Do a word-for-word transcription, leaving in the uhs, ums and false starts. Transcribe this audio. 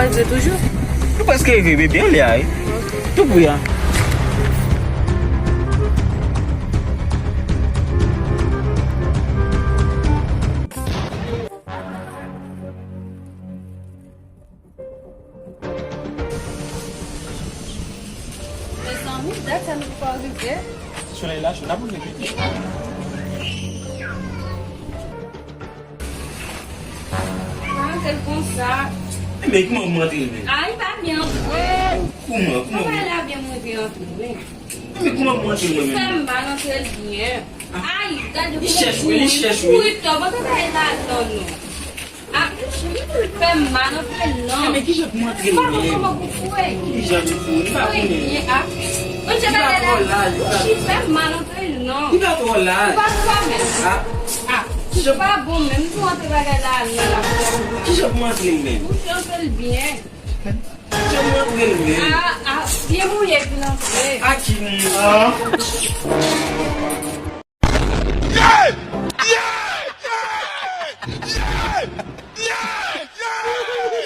Sa vle toujou? Nou prèske rive, bebe, anlè a, wi. Tou pri a. Mezanmi, dat sa nou poko rive. Solèy la cho, n ap rive piti. Pa antre l konsa. Men kòman pou m antre l menm? A, li pa byen antre. Kòman? Kòman? Kòman la byen mwen te antre? Men kòman pou m antre l mwen menm? Fè m mal antre l byen. Ay, gade kòman li chèch, wi, li chèch, wi. Kouri tò, pa travay ladan non. A, fè m mal antre l non. Men kijan pou m antre l menm? Pa konn kòman pou foure. Kijan pou foure? M pa konnen. Foure byen, a. Mwen te gade la. Li pa twò laj, li pa. Fè m mal antre l non. Li pa twò laj. Ou pa twò menm. A. A. Kijan? Pa bon menm, tou antre bagay la, la, la. Kijan pou m antre l menm? Ou antre l byen. Kijan pou m antre l menm? A, a, byen mouye pou l antre. A ki moun?